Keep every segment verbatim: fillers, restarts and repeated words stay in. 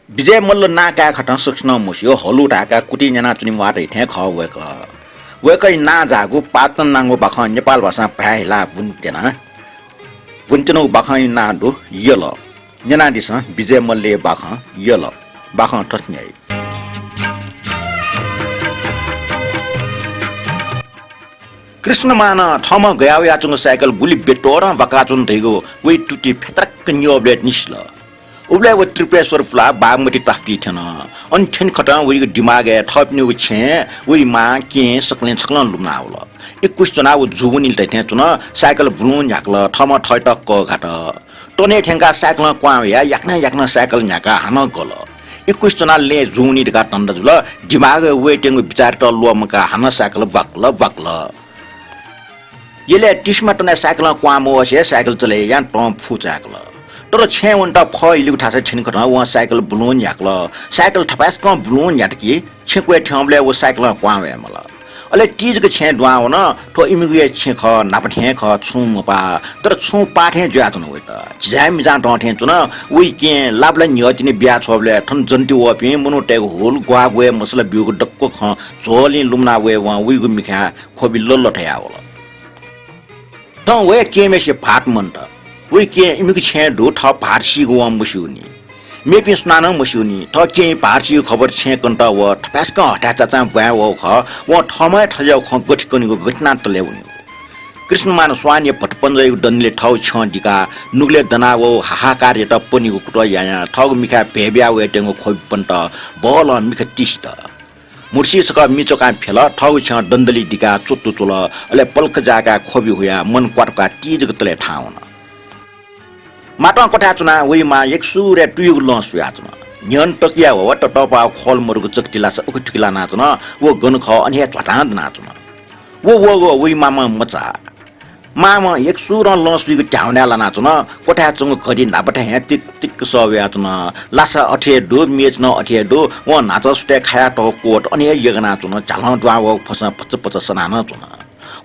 विजय मल्ल नां काय् खतं सकसिनं मस्यू, हलु धाय्‌काः कुतुं न्यानाच्वनीम्वाःत थें खः वय्‌कः। वय्‌कःया नां जाःगु पाचन नांगु बाखं नेपाल भाषां भाय् हिलाः ब्वनेत्यना। ब्वनेत्यनागु बाखंया नां दु यल। न्यनादिसँ विजय मल्लया बाखं यल। बाखं थथे न्ह्याइ। कृष्णमानं थःम्हं गया वयाच्वंगु साइकल गुलि बेतोरं बाकाच्वन धइगु वइ तुति फ्यतरक्क न्यंबलय् निसिल। उबलय् व त्रिपुरेश्वर पुलाः बागमती ताफुति थ्यन। अन थ्यने खतं वइगु दिमागय् थःपिनिगु छेँ, वइ मां, केहेँ सकलें छकलं लुमनावल। इकुस च्वनाः व जू वनील धइथें च्वन, साइकल बुलुं न्ह्याकल, थःम्हं थःत कःघात। तने थ्यंकाः साइकलं क्वां वयाः याकनं याकनं साइकल न्ह्याकाः हानं गल। इकुस च्वनाः लँय् जू वनी धकाः धन्दा जुल, दिमागय् वयेत्यंगु बिचारयात ल्वःमंकाः हानं साइकल ब्वाकल ब्वाकल। यलय् तिसिमा तनाः साइकलं क्वां मवसे साइकल चले यानाः तं फुचाय्‌कल। तर छेँय् वनेत फः इलिगु थासय् थ्यने खतं वं साइकल बुलुं न्ह्याकल। साइकल थपाय्‌सकं बुलुं न्ह्यात कि छेँ क्वय् थ्यंबलय् व साइकलं क्वां वये मल। अले तिजक छेँ दुहां वन। थ्व इमिगु हे छेँ खः, न्हापा थें खः, छुं मपाः। तर छुं पाः थें जुयाच्वन वइत। झिझाय् मिझां दं थें च्वन। वइ केहेँ लाबला न्ह्यः तिनि बियाछ्वःबलय् थन जन्ति वःपिं मनूतय्‌गु हुल ग्वाः ग्वय् मसला ब्यूगु दक्व खँ झ्वलय् लुमना वये वं वइगु मिखाय् ख्वबि लल्ल धयावल। थौं वया केहेँम्हेसिया भाःत मन्त। वइ केहेँ इमिगु छेँय् दु, थः भाःत सीगु वं मस्यूनि। मेपिं सुनानं मस्यूनि। थः केहेँया भाःत सीगु खबर छेँय् कन्त व थपाय्‌सकं हथाय् चाचां ब्वाँय् वःगु खः। वं थःम्हं हे थज्याःगु खँ गथे कनीगु गथे यानाः तले वनीगु। कृष्णमान स्वानया भतपंजयागु दण्डलय् थःगु छ्यं दिकाः नुगलय् दनावःगु हाहाकारयात पनीगु कुतः यायां थःगु मिखाय् भय् बिया वयेत्यंगु ख्वबि पन्त बहलं मिखा तिसित। म्हुतुसि छकः मि च्वकां फ्यल, थःगु छ्यं दण्डली दिकाः च्वत्तु च्वल, अले पलख जाय्‌काः ख्वबि हुयाः मन क्वातुकाः तिजक तले थाहां वन। मातं क्वथाय् च्वनाः वइ मां यकसुरय् तुयुगु लं सुयाच्वन। न्ह्यःने तकिया ह्वः व ततःपाः ख्वल मदुगु चकति लासा उखे थुखे लानाच्वन। व गन खः अन हे झ्वातां दनाच्वन। व वःगु वइ मामं मचा। मामं यकसुरं लं सुइगु ध्याउनाय् लानाच्वन। क्वथाय् च्वंगु घडी न्हापा थें हे तिक तिक सः वयाच्वन। लासा अथे हे दु, मेच नं अथे हे दु। वं न्हाचः सुथय् खाया तःगु कोट अन हे यगनाच्वन। झ्यालं दुहां वःगु फसं पच पच सना नं च्वन।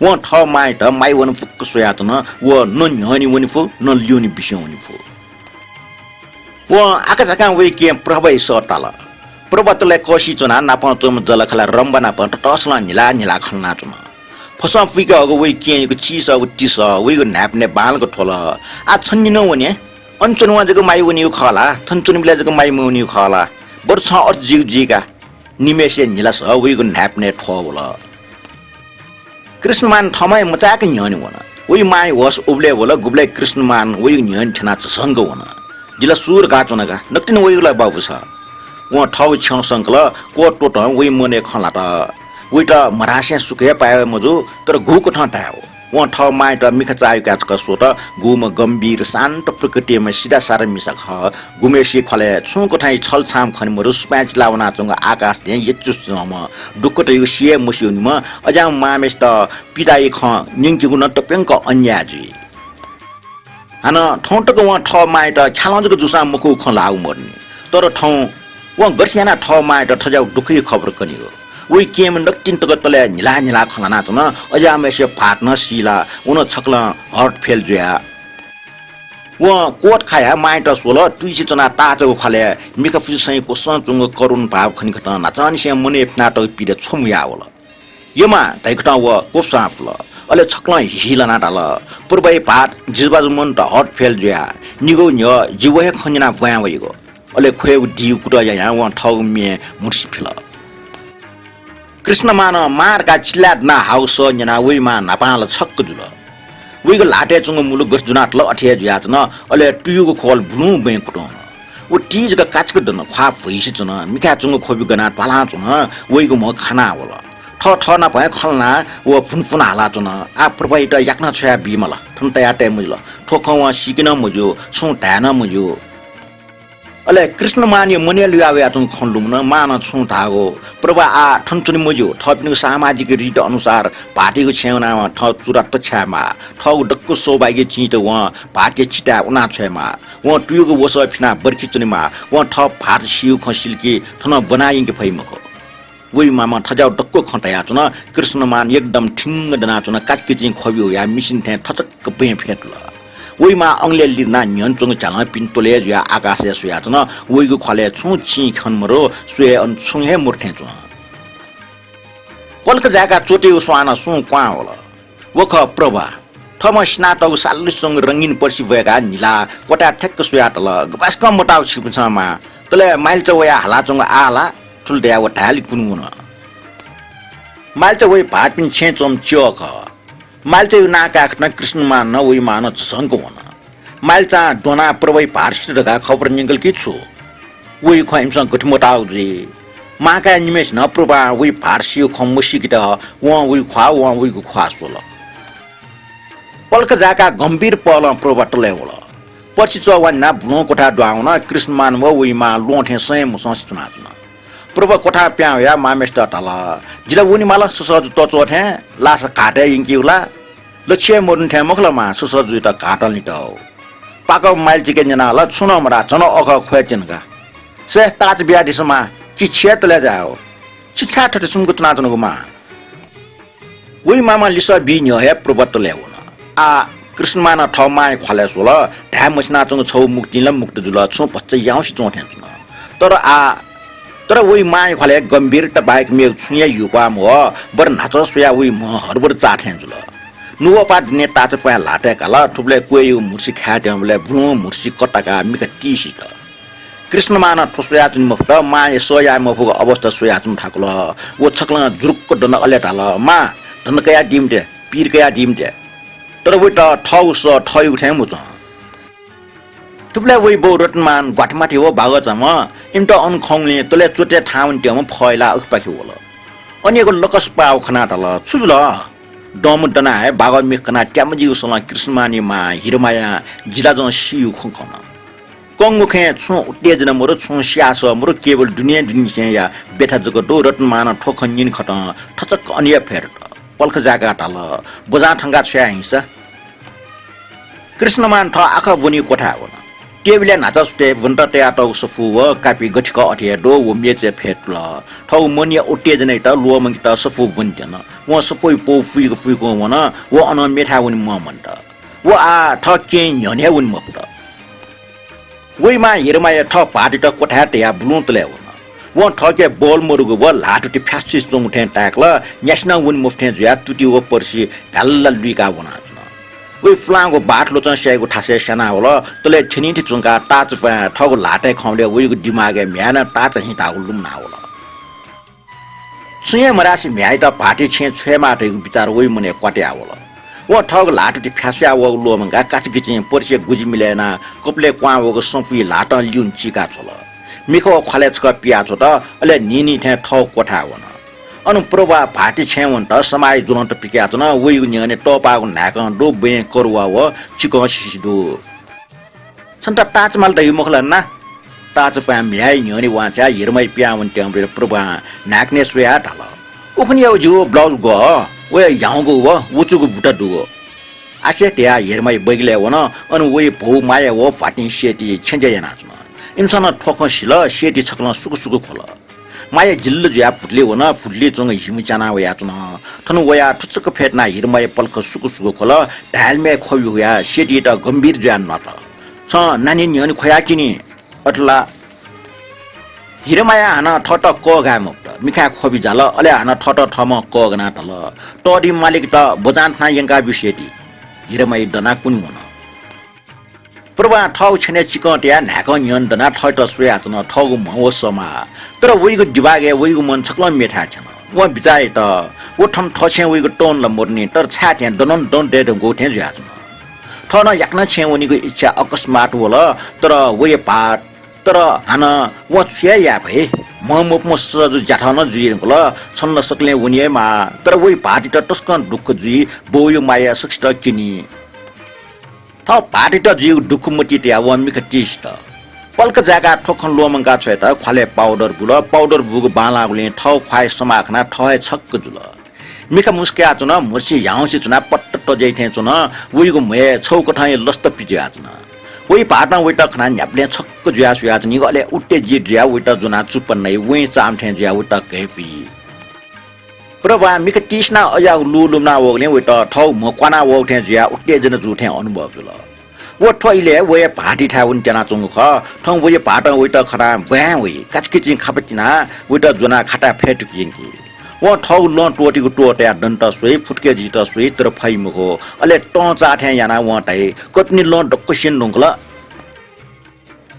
वं थः मांयात माइ वने फुक्क स्वयाच्वन। व न न्ह्यःने वने फु, न ल्यूने बिस्युं वने फु। वं आकाझाकां वइ केहेँ प्रभाया सः ताल। प्रभा तले कःसि च्वनाः नापं च्वंम्ह जःलाखःला रम्बा नाप ततःसलं न्हिला न्हिला खँ ल्हानाच्वन। फसं पुइके हःगु वइ केहेँयागु चिसःगु तिसः वइगु न्हाय्‌पनय् बांलाक थ्वल। आः छन्हि नं वने? अन च्वनेवं जक माइ वनीगु खः ला? थन च्वनीबलय् जक माइ मवनीगु खः ला? बरु छं अथे जुइगु जुइका। निम्हेसिया न्हिलासः वइगु न्हाय्‌पनय् थ्वः वल। कृष्णमान थःम्हं हे मचाय्‌क न्ह्यःने वन। वइ मांया होश उबलय् वल, गुबलय् कृष्णमान वइगु न्ह्यःने थ्यनाः झसंक वन। जि ला सु धकाः च्वना का, नकतिनि वइगु ला बाबु छ। वं थःगु छ्यं संकल, क्वत्वतं वइ मनय् खँ ल्हात। वइत म्हधासें सुख हे पाय्‌वये मजू, तर गुकथं धायेगु। वं थः मांयात मिखा चाःहिकाः छकः स्वत, गुम्ह गम्भीर शान्त प्रकृतिम्ह सिधासाधा मिसा खः। गुम्हय्‌सिया ख्वालय् छुं कथंया छलछाम खने मदु, सुपाँय् चिला वनाच्वंगु आकाश थें यचुस च्वंम्ह, दुःख धइगु सि हे मस्यूनिम्ह, अज्याःम्ह मांम्हेसित पिदाया खँ न्यंकेगु नं तप्यंक अन्याय जुइ। हानं थौं तक वं थः मांयात ख्यालं जक जूसां मखुगु खँ ल्हाःगु मदुनि। तर थौं वं गथे यानाः थः मांयात थज्याःगु दुःखया खबर कनीगु? वइ केहेँम्ह नकतिनि तक तले न्हिला न्हिला खँ ल्हानाच्वन। अज्याःम्हेसिया भाःत नं सीला, व नं छकलं heart fail जुयाः। वं कोट खायाः मांयात स्वल, तुइसे च्वनाः ताःचागु ख्वालय् मिखा फुसिसं क्वसं च्वंगु करुण भाव खनेकथं न्हाचंनिसें मनय् फ्यनातःगु पीडा छ्वमुयावल। यमा धइकथं व क्वपुसां फुल। अले छकलं हिहिलानाः धाल, प्रभाया भाःत जिजुबाजु मन्त heart fail जुयाः निगू न्ह्यः जि व हे खँ न्यनाः ब्वाँय् वइगु। अले ख्वयेगु दीगु कुतः यायां वं थःगु म्ये म्हुतुसि फिल। कृष्णमानं मां धकाः चिल्लाय् दनाः हाःगु सः न्यनाः वइ मां न्हापां ला छक्क जुल। वइगु ल्हातय् च्वंगु मुलु गथे जुनातल अथे हे जुयाच्वन। अले तुयुगु ख्वल बुलुं बँय् कुतुं वन। व तिजक काचिक दन, ख्वाः भुइसे च्वन, मिखाय् च्वंगु ख्वबि गनाः त्वालां च्वन, वइगु म्ह खानाः वल। थः थः नाप हे खँ ल्हानाः व फुनफुन हालाच्वन। आः प्रभायात याकनं छ्वया बीमाल, थन तया तये मजिल। थ्व खँ वं सीके नं मज्यू, छुं धाये नं मज्यू। अले कृष्णमानया मनय् लुया वयाच्वंगु खँ लुमन, मां नं छुं धाःगु। प्रभा आः थन च्वने मज्यू, थःपिनिगु सामाजिक रीत अनुसार भाःतयागु छेँय् वनाः वं थः चुरा तछ्यायेमाः। थःगु दक्व सौभाग्य चिंत वं भाःतया चिताय् वनाछ्वयेमाः। वं तुयुगु वसः फिनाः बरखि च्वनेमाः। वं थः भाःत सीगु खँ सिल कि थनं ब्वना यंके फइ मखु। वइ मामं थज्याःगु दक्व खँ धयाच्वन। कृष्णमान एकदम थिंग दनाच्वन। काचिकिचिं ख्वबि हुयाः मिसिन थें थचक्क बँय् फ्यतुल। वइमां अंगलय् लिधनाः न्ह्यःने च्वंगु झ्यालं पिने त्वलय् जुयाः आकाशय् स्वयाच्वन। वइगु ख्वालय् छुं चिं खने मरु, स्वये अन छुं हे मरु थें च्वन। पलख जाय्काः च्वःतेगु स्वां नं सुं क्वहां वल। व खः प्रभा। थःम्हं सिनातःगु सालुसे च्वंगु रंगीन पर्सि ब्वय्काः न्हिलाः क्वथाय् ठ्याक्क स्वयाः धाल, गपाय्सकं मताः छिकपिन्सं मां। तले मालिचा वयाः हालाच्वंगु आः ला? थुलि धयाः व धाय्‌लि कुने वन। मालिचा वइ भाःतपिनि छेँय् च्वंम्ह च्यः खः। मालिचायागु नां काये खःथें कृष्णमां नं वइमां नं झसंक वन। मालिचां द्वनाः प्रभाइ भाःत सित धकाः खबर न्यंकल कि छु? वइगु खँ इमिसं गथे मताःगु जुइ? मांकाय् निम्हय्‌सिनं प्रभां वइ भाःत सिइगु खँ मसीकेत वं वइगु ख्वाः, वं वइगु ख्वाः स्वल। पलख जाय्काः गम्भीर पहलं प्रभा तलय् वल। पर्सि च्वः वान्हिनाः बुलं क्वथाय् दुहां वन। कृष्णमां व वइमां ल्वहं थें सं हे मसंसे च्वनाच्वन। प्रभा क्वथां पिहां वयाः मांम्हय्‌सित धाल, जि ला वने माल, ससःजु तच्वः थें, लासा घाःतय् यंकेगु ला? लच्छि हे मदुनि थें मखु ला मां, ससःजुयात घाःतं लित। पाकं मालिचाके न्यनाः ला छुं नं मधाः, झन अःखः ख्वय् त्यन का। सय्, ताःचा बियादिसँ मां, जि छि हे तलय् जाये हो। छि छाय् थथे सुम्क च्वनाच्वनागु मां? वइमां लिसः बी न्ह्यः हे प्रभा तलय् वन। आः कृष्णमां नं थः मांया ख्वालय् स्वल। धाये मछिनाच्वंगु छगू मुक्तिं ला मुक्त जुल, छुं भचा याउँसे च्वं थें च्वन। तर आः, तर वइ मांया ख्वालय् गम्भीरता बाहेक मेगु छुं हे ह्यूपाः मवः, बरु न्हाचः स्वयाः वइ म्ह हरबर चाः थें जुल। नुगःपा दुने ताःचा प्वाँय् ल्हातय् काल, थुबलय् क्वय्‌यागु म्हुतुसि खाये त्यंबलय् बुलं म्हुतुसि कताकाः मिखा तिसित। कृष्णमां नं थ्व स्वयाच्वने मफुत, मांया सह याये मफुगु अवस्था स्वयाच्वन थाकुल। व छकलं जुरुक्क दन, अले धाल, मां, धन कयादीम्ह दे, पिर कयादीम्ह दे। तर वइत थःगु सः थःगु थें मच्वं। थुबलय् वइ बौ रतनमान ग्वाथेमाथे व बागःचाम्ह, इमित अन खंगुलिं तलय् च्वतय् थाहां वनेत्यंम्ह फह हिलाः अखेपाखे वल। अन याकु लकस पाःगु खनाः धाल, छु जुल? दंम्ह दनाः हे बागः मिखा कनाः त्यामजिगु सलं कृष्णमांया मां हिरमायां जिलाजं सीगु खँ खन। कंगु खँय् छुं उत्तेजना मरु, छुं स्यासः मरु, केवल दुने दुनेसिंया ब्यथा जक दु। रतनमानं थ्व खँ न्यनेखतं थचक्क अन हे फय् दत। पलख जाय्काः धाल, बजां थंकाः छ्वया हिसँ। कृष्णमान थः आखः ब्वनीगु क्वथाय् वन। टेबलय् न्हाचः सुथय् ब्वनेत तयातःगु सफू व कापि गथिकः अथे हे दु, व मेचय् फय् तुल। थःगु मनया उत्तेजनायात ल्वःमंकेत सफू ब्वने त्यन। वं सफूया पौ फुइक फुइकं वन। व अनं मेथाय् वने म्वाः मन्त। व आः थः केहेँ न्ह्यःने हे वने मफुत। वइमां हिरमाया थः भाःतयात क्वथाय् तयाः बुलुं तले वन। वं थःके बल मदुगु व ल्हातुति फ्यासुसे च्वंगु थें ताय्कल, न्यासि नं वने मफु थें जुयाः तुति व पर्सि भ्याल्ला लुइकाः वनाच्वन। वइ पुलांगु बाथ लोचं स्याइगु थासय् स्यानावल। तले थ्यनीथि च्वंकाः ताःचा प्वाँय् थःगु ल्हातय् खंबलय् वइगु दिमागय् म्ह्याय् नं ताःचा हिं धाःगु लुमनावल। छुं हे मधासे म्ह्याय्‌यात भाःतया छेँय् छ्वयेमाः धइगु बिचाः वइ मनय् क्वातयावल। वं थःगु ल्हातुति फ्यासुयाः वःगु ल्वःमंकाः काचाक्वचिं पर्सिया गुजि मिलय् यानाः कपालय् क्वहां वःगु संपुइ ल्हातं लिउने चीका छ्वल। मिखा व ख्वालय् छकः पियाछ्वत, अले न्हिं न्हिं थें थःगु क्वथाय् वन। अन प्रभा भाःतया छेँय् वनेत समाया ज्वलंत पिकयाच्वन। वइगु न्ह्यःने तःपाःगु न्हाय्कं दु, बँय् करुवा व चिकं सिसि दु। छन्त ताःचा माल धइगु मखु ला ना? ताःचा प्वाँय् म्ह्याय् न्ह्यःने वांछ्वयाः हिरमाया पिहां वनेत्यंबलय् प्रभां न्हाय्कनय् स्वयाः धाल, उखुन्हुयागु जिगु ब्लाउज ग्वः, वया ह्याउँगु व वचुगु बुटा दुगु। आसे धयाः हिरमाया बैगलय् वन। अन वइ भौ माया व भ्वातिं सेटी छेँज्या यानाच्वन। इमिसं नं थ्व खँ सिल। सेटी छकलं सुकु सुकु ख्वल। माया जिल्ल जुयाः भुतुलिइ वन। भुतुलिइ च्वंगु हिमु च्याना वयाच्वन। थन वयाः थुचुक फ्यतुनाः हिरमाया पलख सुकु सुकु ख्वल। धाय्‌लाम्हय् ख्वबि हुयाः सेटीयात गम्भीर जुयाः न्वात। छं नानी न्ह्यःने ख्वया किनि। अथे ला? हिरमाया हानं थःत कःघाये मफुत। मिखाय् ख्वबि जाल, अले हानं थःत थःम्हं कःघानाः धाल, तःधि मालिकत बजां थनाः यंकाब्यु सेटी। हिरमाया दनाः कुने वन। प्रभां थःगु छ्यनय् चिकं तयाः न्हाय्कं न्ह्यःने दनाः थःत स्वयाच्वन, थःगु म्ह व समाः। तर वइगु दिमागय् वइगु मन छकलं मेथाय् थ्यन। वं बिचाः यात, व थन थःछेँय् वइगु तौं ला मदुनि, तर छाय् थें दनंदन दयेधुंकूगु थें जुयाच्वन। थः नं याकनं छेँय् वनीगु इच्छा अकस्मात वल, तर वया भाःत, तर हानं वं छु याये, याये फइ? म्ह मफुम्ह ससःजु ज्याथ नं जुइ धुंकल, छन्हु ला सकलें वने हे माः, तर वइ भाःतयात तसकं दुःख जुइ, बौया माया सकसित क्यनी। थः भाःतयात जुइगु दुःख मतिइ तयाः वं मिखा तिसित। पलख जाय्काः थ्व खँ ल्वःमंका छ्वयेत ख्वालय् पाउडर बुल। पाउडर बूगु बांलाःगुलिं थःगु ख्वाःया समाः खनाः थः हे छक्क जुल। मिखा मुस्कयाच्वन, म्हुतुसि ह्याउँसे च्वनाः पट्ट तज्याइ थें च्वन। वइगु म्हय् छगू कथंया लसता पिज्याच्वन। वइ भाःतं वइत खनाः न्ह्याबलें छक्क जुयाः स्वयाच्वनीगु, अले उत्तेजित जुयाः वइत ज्वनाः चुप्पा नइ। वँय् चाःम्ह थें जुयाः वइत घय्पुइ। प्रभां मिखा तिसिनाः अज्याःगु लू लुमना वःगुलिं वइत थःगु म्ह क्वाना वःगु थें जुयाः उत्तेजना जू थें अनुभव जुल। व थ्व इलय् वया भाःतिथाय् वने त्यानाच्वंगु खः। थौं वया भाःतं वइत खनाः ब्वाँय् वइ। काचिकिचिं खापा तिनाः वइत ज्वनाः खाताय् फय्तुक यंकी। वं थःगु लं त्वःतीगु त्वःतयाः दन्त स्वइ, फुतकय् जित स्वइ, तर फइ मखु। अले तं चाः थें यानाः वं धाइ, कतिनि लं दक्वसिनं धुंकल।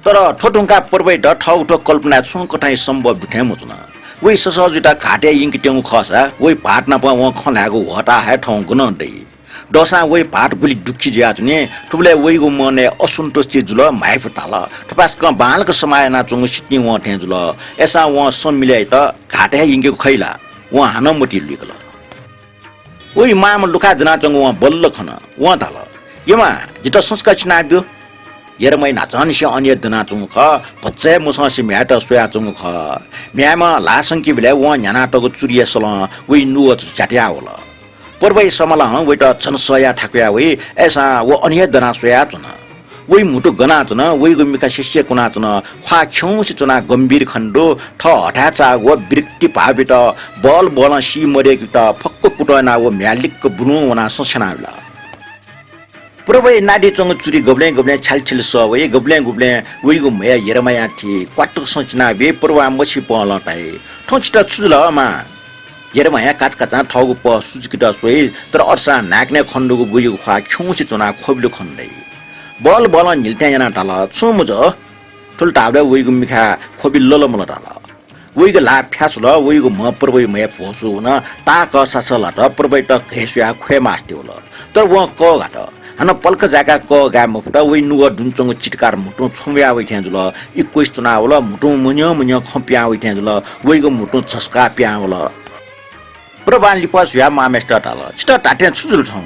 तर थ्व धुंकाः प्रभुइत थःगु थ्व कल्पनाय् छुं कथंया सम्भव दु थें मच्वन। वइ ससः जुइत घातय् यंकेत्यंगु खःसा वइ भाःत नाप वं खँ ल्हायेगु ह्वःताः हे थौं गनं दइ। दःसां वइ भाःत गुलि दुःखी जुयाच्वनी। थुबलय् वइगु मनय् असन्तुष्टि जुल, म्हाइपु ताल। थपाय्सकं बांलाक समाः यानाच्वंगु सितिं वं थें जुल। अय्सां वं सँ मिले यात, घात हे यंकेगु खइ ला? वं हानं मतिइ लुइकल। वइ मांम्ह लुखाय् दनाच्वंगु वं बल्ल खन। वं धाल, यमा, जितः संस्कार चिनाब्यु। यरमाया न्हाचंनिसें अन हे दनाच्वंगु खः। भचा हे मसंसे म्ह्याय्त स्वयाच्वंगु खः। म्ह्याय्म्ह ल्हाः संकीबलय् वं न्ह्यानातःगु चुरिया सलं वइ नुगः झ्यातयाः वल। प्रभुया समालं वइत झन सह याः थाकुया वइ। अय्सां व अन हे दनाः स्वयाच्वन। वइ म्हुतु गनाच्वन, वइगु मिखा सेसे कुनाच्वन। ख्वाः खिउँसे च्वनाः गम्भीर खने दु। थः हथाय् चाःगु व विरक्ति भावयात बल बलं सी मदय्केत फक्व कुतः यानाः व म्ह्याय् लिक्क बुलुं वनाः सँ स्यनाबिल। प्रभुया नाडी च्वंगु चुरि गबलें गबलें छ्यालि छ्यालि सः वइ, गबलें गुबलें वइगु म्हया यरमायां थी क्वातुक सँ चिनाबी। प्रभुं मछिं पहलं धाइ, थौं छितः छु जुल मां? यरमायां काचाकाचां थःगु पह सुचुकेत स्वइ, तर अथेसां न्हाय्कनय् खने दुगु वइगु ख्वाः खिउँसे च्वनाः ख्वबिलु खने दइ। बल बलं न्हिले थें यानाः धाल, छुं मजू। थुलि धाःबलय् वइगु मिखाय् ख्वबि ललमल धाल। वइगु ल्हाः फ्यासुल, वइगु म्ह प्रभुया म्हया भ्वसू वन। ताःकः सासः ल्हात, प्रभुयात घय् स्वयाः ख्वये मास्ति वल। तर वं कःघात। हानं पलख जाय्काः कः गाये मफुत। वइ नुगः दुने च्वंगु चितकार म्हुतुं छ्वंबुया वइ थें जुल। इक्वइसे च्वनाः वल, म्हुतुं मन्यं मन्यं खँ पिहां वइ थें जुल। वइगु म्हुतुं झसुकाः पिहां वल। प्रभुं लिफः स्वयाः मांम्हय्सित धाल, छितः धात्थें छु जुल थौं?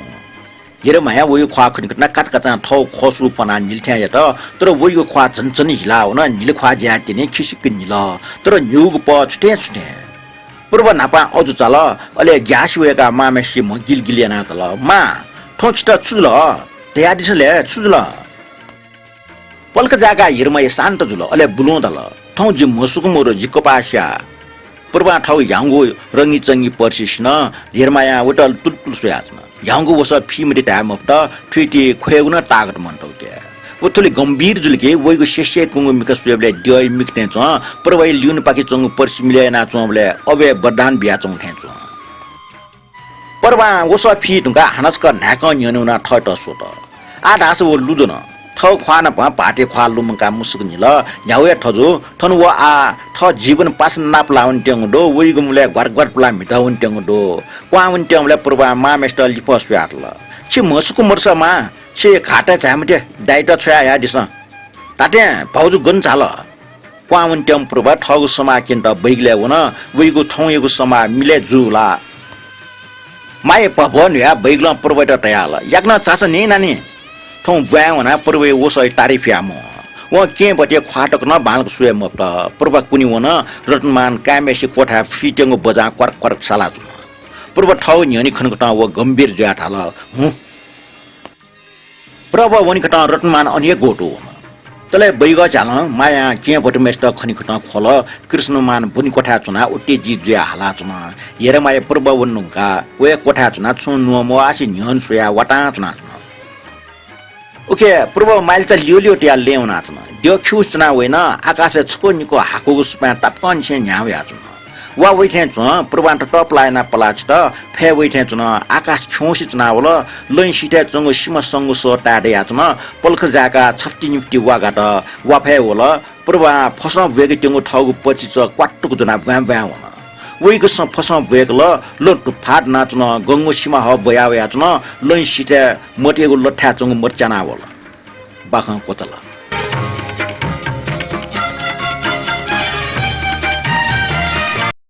यरमायां वइगु ख्वाः खनेकथं काचाकाचां थःगु ख्वसू पनाः न्हिले थें यात, तर वइगु ख्वाः झन झन हिलाः वन, न्हिले ख्वाः ज्याय् तिनि खिसिक न्हिल, तर न्हिउगु पह छुथें छुथें। प्रभु न्हापां अजू चाल, अले ग्यासे वय्काः मांम्हय्सिया म्ह गिलगिल यानाः धाल, मां, थौं छितः छु जुल? धयादिसँ ले, छु जुल? पलख जाय्काः यरमाया शान्त जुल, अले बुलुं धाल, थौं जि म्हसुक मदु, जि कपाः स्याः। प्रभुं थःगु ह्याउँगु रंगीचंगी पर्सि सिनं यरमायां वइत तुलतुल स्वयाच्वन। ह्याउँगु वसः फी मते धाये मफुत, थुइति ख्वयेगु नं ताकत मन्त उके। व थुलि गम्भीर जुल कि वइगु सेसे कुंगु मिखा स्वयेबलय् द्यःया मिखा थें च्वं, प्रभुया ल्यूनेपाखे च्वंगु पर्सि मिले यानाच्वंबलय् अबय् वरदान बियाच्वंगु थें च्वं। प्रभुं वसः फी धुंकाः हानं छकः न्हाय्कं न्ह्यःने वनाः थःत स्वत। आः धाःसा व लुधन। थःगु ख्वाः नाप भाःतया ख्वाः लुमंकाः मुसुक न्हिल। न्ह्यागु हे थजु। थन व आः थः जीवन पासा नापलाः वनेत्यंगु दु। वइगु मुलय् ग्वार ग्वार पुलाः म्हितः वनेत्यंगु दु। क्वहां वनेत्यंबलय् प्रभुं मांम्हय्सित लिफः स्वयाः धाल, छि म्हसुक मदुसा मां, छि घातय् झाये मते, दाइत छ्वया हयादिसँ। धात्थें भाउजु गन झाल? क्वहां वनेत्यंम्ह प्रभु थःगु समाः क्यनेत बैगलय् वन। वइगु थौंयागु समाः मिले जू ला? मांया भभः न्हुयाः बैगलं प्रभुयात धयाहल, याकनं झासँ न्यँ नानी। थौं ब्वाँय् वनाः प्रभुया वसःया तारिफ याः मं। वं केहेँ भतिया ख्वाः तक नं बांलाक स्वये मफुत। प्रभु कुने वन। रतनमान काय्म्हय्सिया क्वथाय् फुइत्यंगु बजां क्वारक क्वारक सालाच्वन। प्रभु थःगु न्ह्यःने खनेकथं व गम्भीर जुयाः धाल, हुँ। प्रभु वनेकथं रतनमान अन हे ग्वतुं वन। तले बैगः झ्यालं मांयां केहेँ भतिम्हय्सित खनेकथं ख्वल। कृष्णमान ब्वने क्वथाय् च्वनाः उत्तेजित जुयाः हालाच्वन। यरमाया प्रभु वने धुंकाः वया क्वथाय् च्वनाः छुं न्वं मवासे न्ह्यःने स्वयाः वातां च्वनाच्वन। उखे प्रभु मालिचा ल्यू ल्यू तयाः लँय् वनाच्वन। द्यः खिउँसे च्वनाः वइन। आकाशय् छक्व निक्व हाकुगु सुपाँय् तापाकंनिसें न्ह्याः वयाच्वन। वा वइ थें च्वं, प्रभुं ततःपलाः यानाः पलाः छित। फय् वइ थें च्वन, आकाश खिउँसे च्वनावल। लँय् सिथय् च्वंगु सिमा संगु सः ताये दयाच्वन। पलख जाय्काः छफुति निफुति वा गात। वा फय् वल। प्रभुं फसं ब्वय्केत्यंगु थःगु पर्सि च्वः क्वातुक ज्वनाः ब्वाँय् ब्वाँय् वन। वइगु सँ फसं ब्वय्कल। लँ धुफाः दनाच्वन। गंगु सिमा हः ब्वया वयाच्वन। लँय् सिथय् मतयागु लथाय् च्वंगु मत च्यानावल। बाखं क्वचाल।